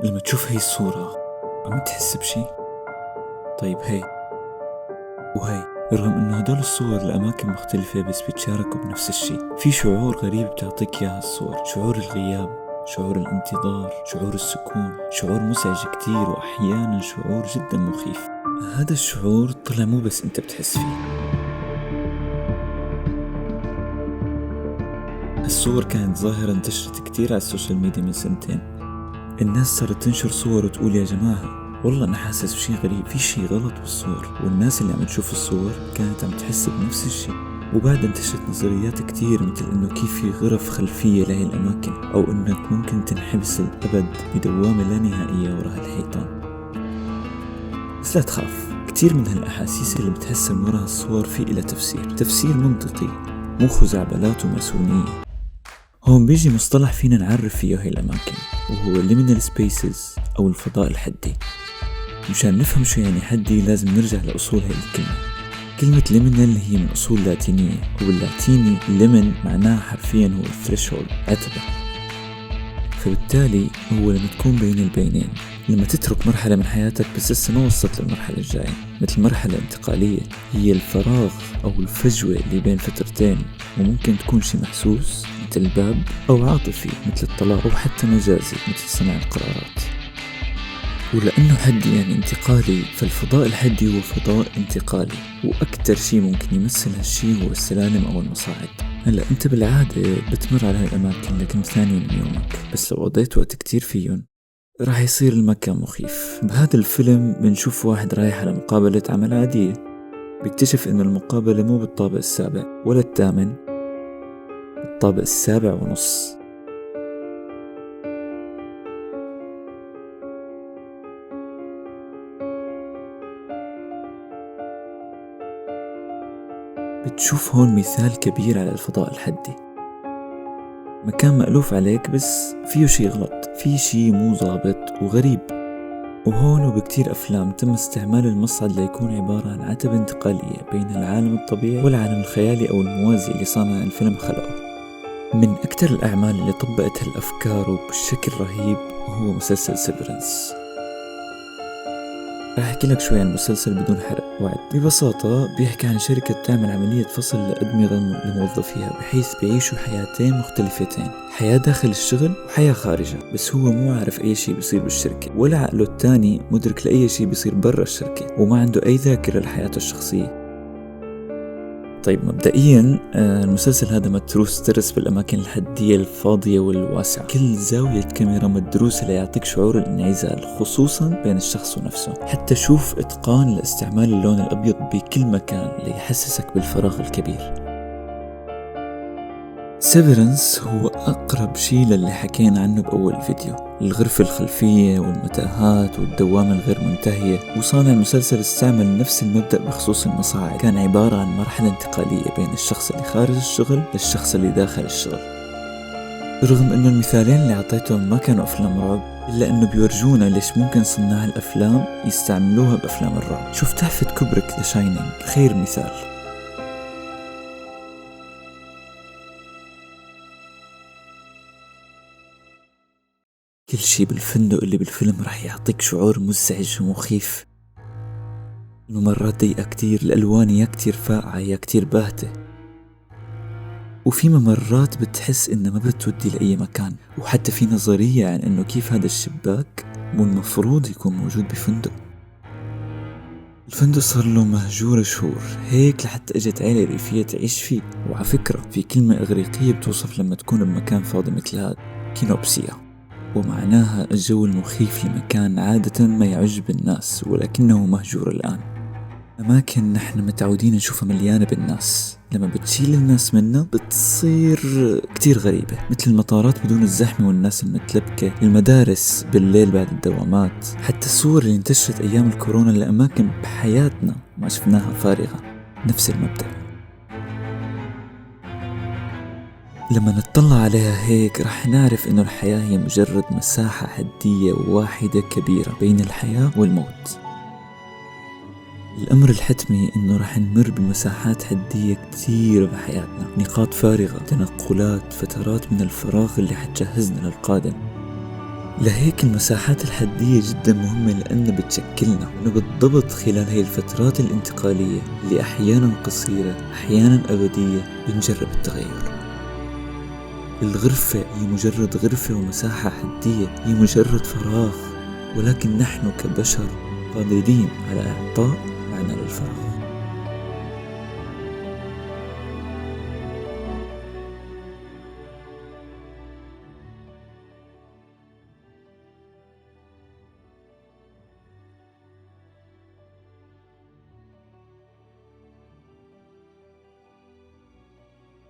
لما تشوف هي الصورة عم تحس بشي؟ طيب هي وهي، رغم انه هدول الصور لأماكن مختلفة بس بيتشاركوا بنفس الشي. في شعور غريب بتعطيك اياها الصور، شعور الغياب، شعور الانتظار، شعور السكون، شعور مزعج كتير وأحيانا شعور جدا مخيف. هذا الشعور طلع مو بس انت بتحس فيه. الصور كانت ظاهرة انتشرت كتير على ال social media من سنتين. الناس صارت تنشر صور وتقول يا جماعة والله أنا حاسس بشي غريب، في شي غلط بالصور، والناس اللي عم تشوف الصور كانت عم تحس بنفس الشي. وبعد انتشرت نظريات كتير مثل انه كيف في غرف خلفية لهي الأماكن، أو انك ممكن تنحبس الأبد بدوامة لا نهائية وراء الحيطان. بس لا تخاف، كتير من هالأحاسيس اللي بتحسها من وراء الصور في إلها تفسير، تفسير منطقي مو خزعبلات وماسونية. هون بيجي مصطلح فينا نعرف فيه هاي الأماكن، وهو liminal spaces أو الفضاء الحدي. مشان نفهم شو يعني حدي لازم نرجع لأصول هاي الكلمة. كلمة liminal هي من أصول لاتينية، وباللاتيني limen معناها حرفيا هو threshold، عتبة. فبالتالي هو لما تكون بين البينين، لما تترك مرحلة من حياتك بس لسه ما وصلت للمرحلة الجاية، مثل مرحلة انتقالية، هي الفراغ أو الفجوة اللي بين فترتين، وممكن تكون شيء محسوس مثل الباب، أو عاطفي مثل الطلاق، أو حتى مجازي مثل صنع القرارات. ولأنه حدي يعني انتقالي، فالفضاء الحدي هو فضاء انتقالي، وأكتر شيء ممكن يمثل هالشي هو السلالم أو المصاعد. هلأ أنت بالعادة بتمر على هالأماكن لكن ثانية من يومك، بس لو قضيت وقت كتير فيهم راح يصير المكان مخيف. بهذا الفيلم بنشوف واحد رايح على مقابلة عمل عادية، بيكتشف إنه المقابلة مو بالطابق السابع ولا الثامن، الطابق 7.5. بتشوف هون مثال كبير على الفضاء الحدي، مكان مألوف عليك بس فيه شي غلط، فيه شي مو ظابط وغريب. وهون وبكتير أفلام تم استعمال المصعد ليكون عبارة عن عتبة انتقالية بين العالم الطبيعي والعالم الخيالي أو الموازي اللي صانع الفيلم خلقه. من أكتر الأعمال اللي طبقت هالأفكار وبشكل رهيب هو مسلسل Severance. رح أحكي لك شوي عن المسلسل بدون حرق، وعد. ببساطة بيحكي عن شركة بتعمل عملية فصل لأدمغة لموظفيها، بحيث بيعيشوا حياتين مختلفتين، حياة داخل الشغل وحياة خارجة. بس هو مو عارف أي شيء بيصير بالشركة، ولا عقله التاني مدرك لأي شيء بيصير برا الشركة، وما عنده أي ذاكرة لحياته الشخصية. طيب مبدئيا المسلسل هذا متروس ترس بالأماكن الحدية الفاضية والواسعة، كل زاوية كاميرا مدروسة ليعطيك شعور الانعزال، خصوصا بين الشخص ونفسه. حتى شوف إتقان لاستعمال اللون الأبيض بكل مكان ليحسسك بالفراغ الكبير. Severance هو أقرب شيء للي حكينا عنه بأول فيديو، الغرفة الخلفية والمتاهات والدوامة الغير منتهية. وصانع المسلسل استعمل نفس المبدأ بخصوص المصاعد، كان عبارة عن مرحلة انتقالية بين الشخص اللي خارج الشغل للشخص اللي داخل الشغل. رغم انه المثالين اللي عطيتهم ما كانوا أفلام رعب، إلا انه بيورجونا ليش ممكن صناع الأفلام يستعملوها بأفلام الرعب. شوف تحفة كوبريك The Shining خير مثال. كل شي بالفندق اللي بالفيلم رح يعطيك شعور مزعج ومخيف. الممرات ضيقة كتير، الألوان يا كتير فاقعة يا كتير باهتة، وفي ممرات بتحس إنها ما بتودي لأي مكان. وحتى في نظرية عن إنه كيف هذا الشباك مو المفروض يكون موجود بفندق. الفندق صار له مهجور شهور هيك لحتى اجت عيلة ريفية تعيش فيه. وعلى فكرة في كلمة إغريقية بتوصف لما تكون بمكان فاضي مثل هذا، كينوبسيا، ومعناها الجو المخيف لمكان عادة ما يعجب الناس ولكنه مهجور الآن. أماكن نحن متعودين نشوفها مليانة بالناس، لما بتشيل الناس منها بتصير كتير غريبة، مثل المطارات بدون الزحمة والناس المتلبكة، المدارس بالليل بعد الدوامات، حتى الصور اللي انتشرت أيام الكورونا لأماكن بحياتنا ما شفناها فارغة. نفس المبدأ لما نطلع عليها هيك رح نعرف إنه الحياة هي مجرد مساحة حدية واحدة كبيرة بين الحياة والموت. الأمر الحتمي إنه رح نمر بمساحات حدية كتير بحياتنا، نقاط فارغة، تنقلات، فترات من الفراغ اللي حتجهزنا للقادم. لهيك المساحات الحدية جدا مهمة، لأنها بتشكلنا، إنه بالضبط خلال هاي الفترات الانتقالية اللي أحيانا قصيرة أحيانا أبدية بنجرب التغير. الغرفة هي مجرد غرفة ومساحة حدية، هي مجرد فراغ، ولكن نحن كبشر قادرين على إعطاء معنى للفراغ.